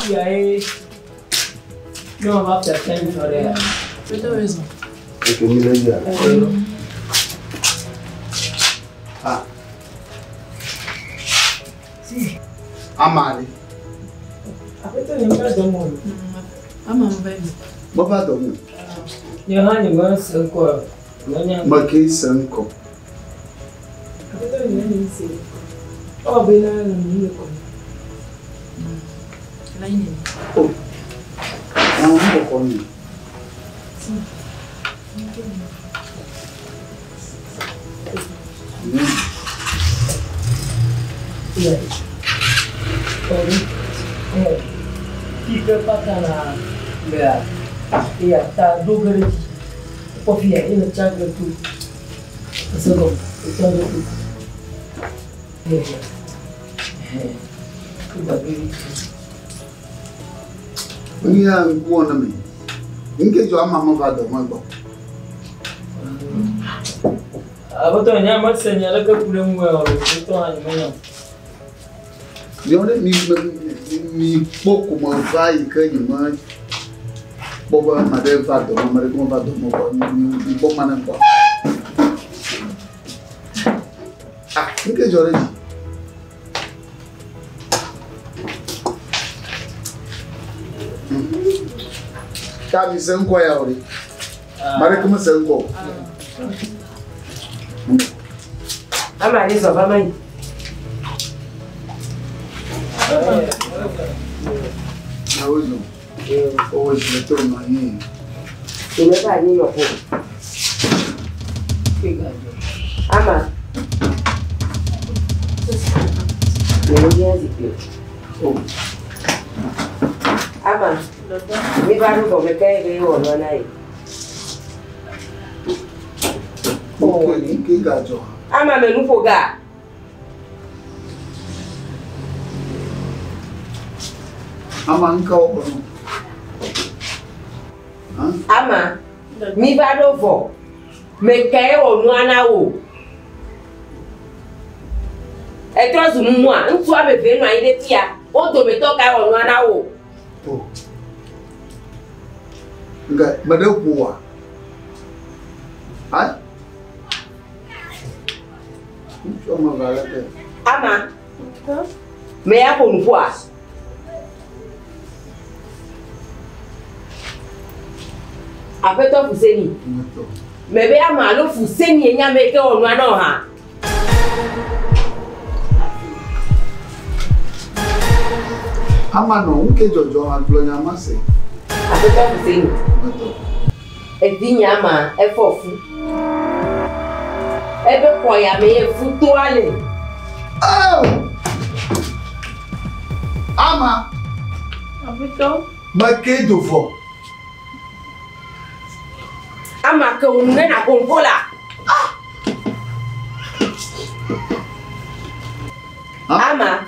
Fia ye. Ne ma va fia fia mi sɔ ɖe ya. Ok, mi le dzia. Ah. Ama ɖe. Aƒetɔ nye mi va dɔ me o. Ama me va yi. Meva dɔ me. Nye hã nye me se ŋkɔ o. Menya. Meke se ŋkɔ. Aƒetɔ nye mi se. Ewɔ be na le nu le kɔme. La yi ne. Oh. Na nu kɔkɔ mi. Yeah. Ɔri. Fi ke pata na lea eya ta ɖo ge ɖe dzi. Kpɔ fi ya eye tsa ge to. Ese gɔme etsa ge to. Yeah. Ega ge ɖe dzi. Nya ŋkuwɔ na mi. Nke dzɔ ama meva dɔ me gbɔ. Aƒetɔ nye ame se nya ɖeke ku ɖe ŋu o. Aƒetɔ hã nye menya. Miawo ɖe mi mi kpɔ ko me va yi ke nye me kpɔ be ame ɖe va dɔ me ame ɖe meva dɔ me gbɔ mi mi kpɔ ma ne gbɔ. Ah, nke dzɔ ɖe dzi. Ta mi se ŋkɔ ya o ɖe. Ame ɖeke mese ŋkɔ o. Ama ɖe zɔ va ma yi. Na wo zɔ. Owó zi to nɔ anyi. Ime va anyi nɔ ƒo. Ama. Nyɔnu ya zikpui. Ama. Mi va ɖo gɔme ke ye wɔ nua na ye. Nke gadzɔ. Ama me nu ƒo ga. Ama ŋka wɔ nɔ. Ama. Mi va ɖo vɔ. Me ke ye wɔ nua na wò. Etrɔ zu mumua, ŋutsu ame eve nɔ anyi ɖe fia. Wo dometɔ kae wɔ nua na wò? O. Nga me ɖe ƒo wa. Ayi. Ŋutsu ame eve ale ke. Ama. Me ya ƒo nu ƒua? Aƒetɔ Fuseni. Me be ama alo Fuseni ye nye ame yi ke wɔ nua na wò hã. Ama nɔ ŋke dzɔdzɔ agblɔ nya ma se. Aƒetɔ Fuseni. Evinye ama efɔ fu. Ebe xɔ ya me ye fu toa le. Oh! Ama. Aƒetɔ. Meke do vɔ. Ama ke wo nu ne na ƒo nuƒo la. Ama.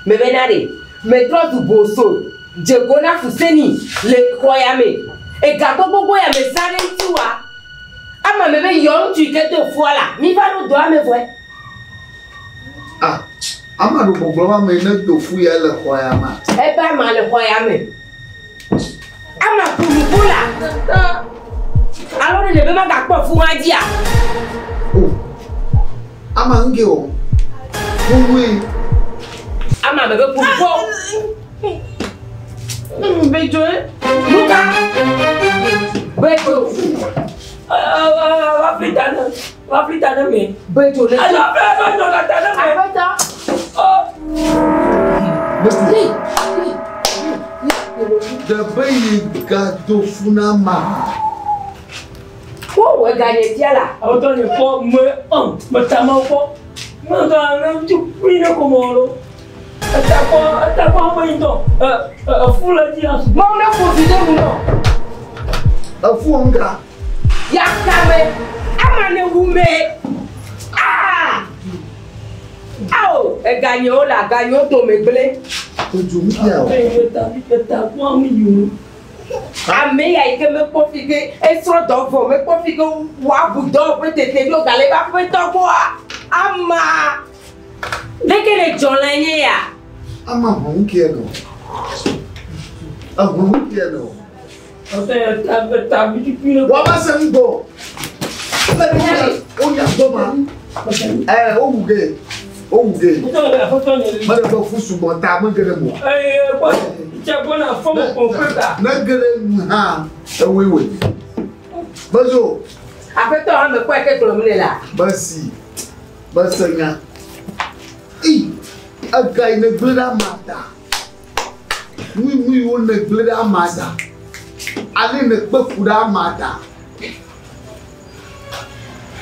Me bena ɖe, metrɔ zu boso, dze go na Fuseni le xɔ ya me. Ega gbogbogbò ya me zã ɖe ŋuti wa. Ama me be yɔ ŋutsu yi ke do fua la, mi va ɖo dɔa me vɔe. Ah, ama ɖo gbɔgblɔ ma me ne do fu ya le xɔ ya ma. Ebe ama le xɔ ya me. Ama ƒo nuƒo la. Alo ɖe ne be magakpɔ fu hã dzia? O, ama ŋke o. Ƒoe. Ama me be ƒo nuƒo. Bedzo. Nuka? Bedzo. Va fli ta ne, va fli ta ne me. Bedzo ne. Ayo, va va nɔ ta ne me. Aƒetɔ. Ɖe be yi gado fu na ma. Wowɔ eganye fia la. Aƒetɔ nye kpɔ me ɔn me ta ma kpɔ. Me ga ne ŋutsu kpui ne ko mɔ lo. Eta kpɔ eta kpɔ ame yi ŋutɔ. Ɛ ɛ efu le dzi asu. Mawu ne ƒo vi ɖe nu nɔ. Efu ŋka. Yakame. Ama ne wu me. Aa. Awo eganyewo le aganyewo dome gblẽ. Odzo ŋkia o. Eta eta kpɔ ame yi o. Ame ya yi ke mekpɔ fi ke esrɔ̃ dɔ vɔ mekpɔ fi ke woabu dɔ ƒe tete ɖo gale ebe aƒetɔ gbɔa. Ama. Leke le dzɔ le nye ya? Ama ʋu kie no. Eʋu kie no. Wọ́n bá se ń gbọ́. Ó yà gbọ́ ma. Ẹ ó wù gé. Ó wù gé. Mẹ́rin bọ̀ fún ṣùgbọ́n tá a mọ̀ gẹ́gẹ́ mọ̀. Ne gẹ́gẹ́ hàn ewéwé. Bẹ́sọ̀. Aƒetɔ ame kɔe ke gblɔm ne la. Bẹ́sì bẹ́sẹ̀ nya. Eyi ega yi ne gblẽ ɖe ama ta. Nuyiwo ne gblẽ ɖe ama ta. Ale ne kpe fu ɖe ama ta.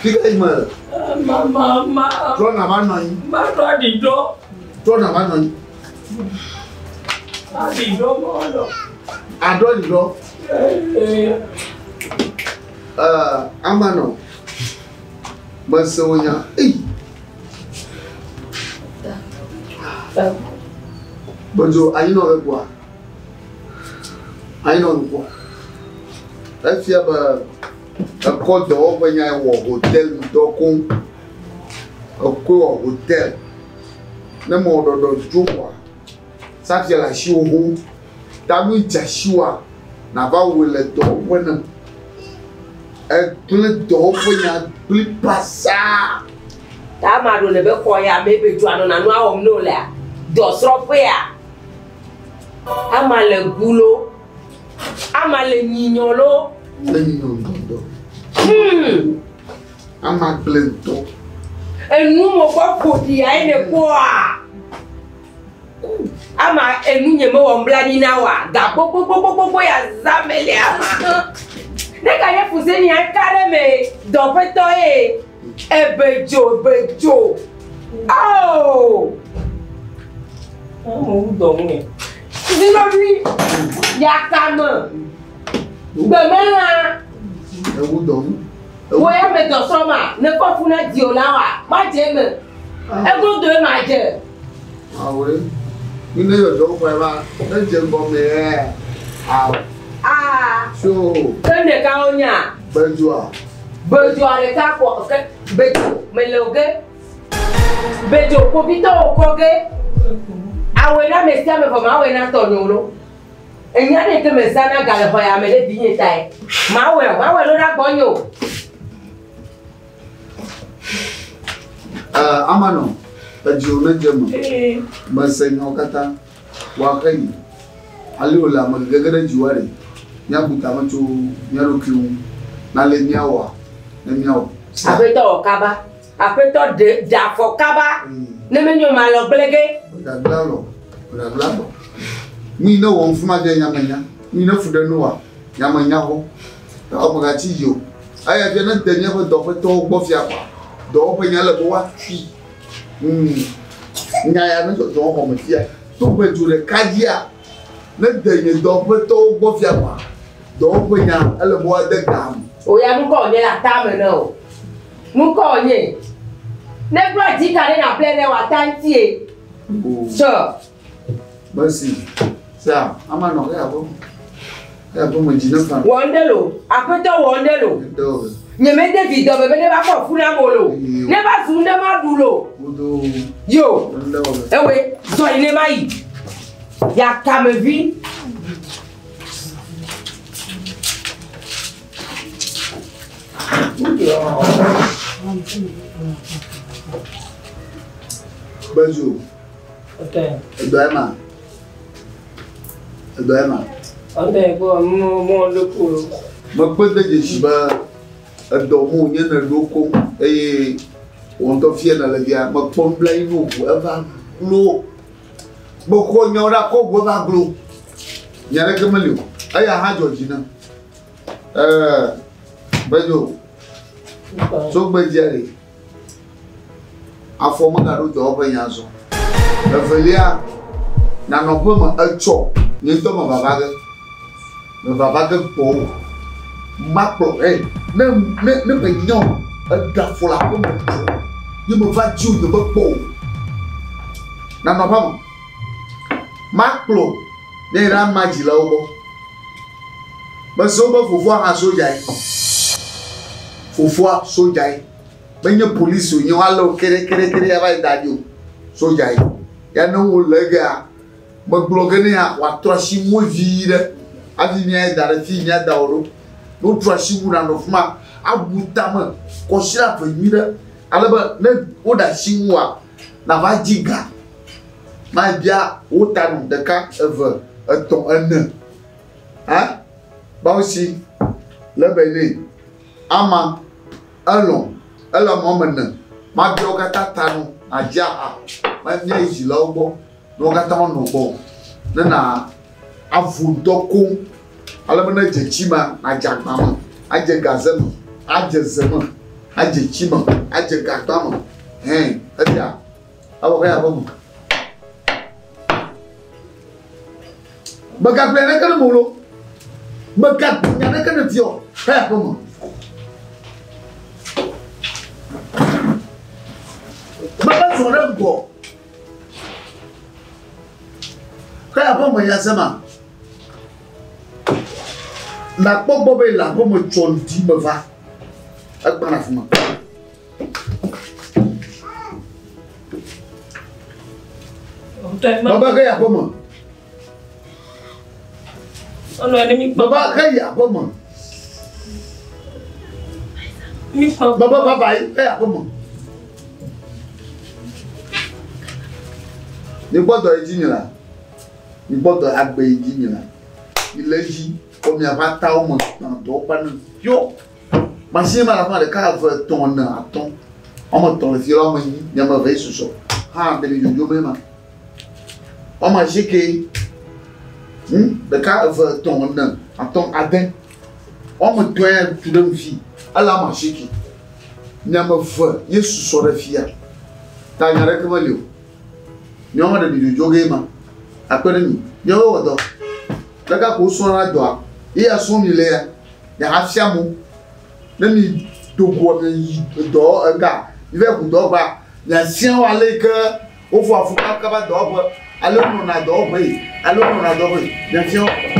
Fika yi me. Ma. Trɔ na va nɔ anyi. Ma trɔ aɖiɖɔ. Trɔ na va nɔ anyi. Aɖiɖɔ ma ɖɔ. Aɖɔ ɖiɖɔ. Amanɔ. Mese wo nya. Eyi. Bedzo anyi nɔ ɖe gbɔa. Anyi nɔ ɖe gbɔa. Efia be ekɔ dɔwɔƒe nya wɔ hotel ŋdɔ koŋ. Ekɔe wɔ hotel. Ne mɔ ɖɔɖɔ dzo kɔa, safia le asiwò ho. Ta nu dze asiwòa, nava wɔe le dɔwɔƒe ne. Egblẽ dɔwɔƒe nya gblẽ basaa. Ta ame aɖewo le be xɔ ya me be dzoa nɔna nua wɔm ne wolea, dɔsrɔ̃ƒea. Ama le gulo. Ama le nyinyɔ lo. Le nyinyɔ ŋutɔ. Ama gblẽ ŋutɔ. Enu mo kɔ ƒo ɖi ya ye ne kpɔa. Ama enu nye mewɔ nublanui na wa. Ga gbogbogbogbogbogbo ya zã me le ama. Ne ka nye fuseni ya ka ɖe me dɔƒetɔ ye. Ebe dzo, ebe dzo. Oh! Amewo dɔ ŋu. Zinɔɖui yakame. Gbemelã. Ewu dɔ ŋu. Wo ya me dɔ srɔ̃ ma, ne kɔ fu na dio la wa, ma dze eme. Egodo ye ma dze. Awoe. Mi ne yɔ dɔ kɔe va, ne dze ŋgɔme yɛ. Awo. Aa. So. Ke ne ka wo nya? Bedzoa. Bedzoa ɖeka kɔ ke bedzo mele o ge. Bedzo kpovitɔwo kɔ ge. Awɔe na ame sia ame vɔ mawɔe na tɔnyewo lo. Enya ɖe ke me zãna ga le xɔ ya me ɖe vinye tae. Mawɔe o, mawɔe lo ɖe agbɔnye o. Amanɔ, edziwò ne dze eme. Mese nyawo katã. Woaxe yi. Ale wòle ame gege ɖe dziwòa ɖe. Míabu tame tso mía ɖokuiwo ŋu. Nale míawɔa, ne míawɔ. Aƒetɔ wɔ kaba. Aƒetɔ ɖe ɖe afɔ kaba. Ne menyo malɔ gblẽ ge. Megagblẽ alɔ. Megagblẽ alɔ. Nu yi ne wɔm fi ma fia nyamenya. Nu yi ne fu ɖe nuwòa, nyamenya xɔ. Ewɔ megatsi dzi o. Eya fia ne de míaƒe dɔƒetɔwo gbɔ fia kɔa, dɔwɔƒe nya le be woatui. Nya ya ne dzɔdzɔ xɔ me fia. To be dzo ɖeka dzia, ne de nye dɔƒetɔwo gbɔ fia kɔa, dɔwɔƒe nya ele be woade ga me. O ya nukɔ wònye le ata me ne o. Nukɔ wònye. Ne gblɔ dzi ka ɖe nàƒle ne wòata ŋutie. Tsɔ. Mercy. Sa, ama nɔ eya ƒe. Eya ƒe me dzi ne fa. Wɔ ŋɖe lo. Aƒetɔ wɔ ŋɖe lo. Nye mede vi dɔ be ne va fɔ fu na mo lo. Ne va zu ŋɖe ma ɖu lo. Yo. Ewe, zɔ yi ne ma yi. Yakamevi. Bezo. Edɔ yɛ ma. Edɔ yɛ ma. Ɔtɛ kpɔ mɔ mɔ le ko. Mekpe de dzesi be edɔ mo nye ne ɖo koŋ eye wò ŋutɔ fia ne le via mekpɔ nublanui no ʋu eva glo. Mexɔ nyawo ɖe akɔ ʋu eva glo. Nya ɖeke meli o. Eya hã dzɔ dzi nam. Bedzo. Sogbedzia ɖe. Afɔ megaɖo dɔwɔƒe nya zɔ. Evelia, nanɔƒe me etsɔ nye ŋutɔ me vava ge. Me vava ge gbɔwò. Makplɔ ɛ ne ne ne menya o eɖe afɔ le aƒe me tsɔ. Ye me va dzi o nye mekpɔ o. Nanɔƒe me. Makplɔ ne yi ɖe ama dzilawo gbɔ. Mese wobe fofoa hã sodzae. Fofoa sodzae. Menye polisi wònye woalé wo keɖekeɖekeɖe ava yi da ɖi o. Sodzae. Ya ne wole egea, Megblɔ ge nɛ wòatrɔ asi ŋu vi ɖe hafi míayi da ɖe fi yi míada wò ɖo. Ne wotrɔ asi ŋu nànɔ fi ma abu tame kɔsiɖa eve nyui ɖe ale be ne woɖe asi ŋuwòa, nàva dzi ga. Mabia wò ta nɔ ɖeka, eve, etɔ̃, ene. Hã? Bawusi, le be nɛ. Ama, elɔ̃, ele ame woame ene. Mabia wo katã ta nɔ nàdzi aha. Míayi dzilawo gbɔ. Ne wo katã wonɔ gbɔwò. Ne na avu ŋutɔ koŋ. Ale be ne edze tsi mea, nàdze agba me, adze gaze me, adze ze me, adze tsi me, adze gagba me. Hɛn, esia, ewɔ xe aƒe me. Mègagblɔ nya ɖeke ne mewò lo. Mègagblɔ nya ɖeke ne fiɔ xe aƒe me. Mebe zɔ ɖe ŋgɔ. Xe aƒe me ya sema. Nakpɔ gbɔ be le aƒe me tsɔ ŋdi me va. Egbana afi ma. Baba xe aƒe me. Baba xe yi aƒe me. Baba baba yi xe aƒe me. Mikpɔ dɔ yi dzi mi la. Mikpɔ dɔ agbe yi dzi mi la. Mi le edzi kɔ miaƒe atawo me gbã dɔ kpa ne yɔ. Machine ma le afi ma ɖeka, eve, etɔ̃, ene, atɔ̃. Woame etɔ̃ le fi la, woame enyi, nye ame eve ye susɔ. Hã ɖe mi dzodzom ye ma. Woame asieke, hm, ɖeka, eve, etɔ̃, ene, atɔ̃, ade. Woame etɔ̃ ya tu ɖe nu fi. Ele ame asieke. Nye ame eve ye susɔ ɖe fia. Ta nya ɖeke meli o. Míawo hã ɖe mi dzodzo ge ma. Akpe ɖe mi. Míawoe wɔ dɔ. Ɖeka ko wosrɔ̃na dɔa. Ye ya srɔ̃m mi le ya. Miahafia mo. Ne mi do goa miayi dɔ ega, mi va yi ʋu dɔwɔƒea, miafia wo ale yi ke wofɔa fu kabakaba dɔwɔƒe, ale wonɔna dɔwɔƒe ye, ale wonɔna dɔwɔƒe ye. Miafia wo.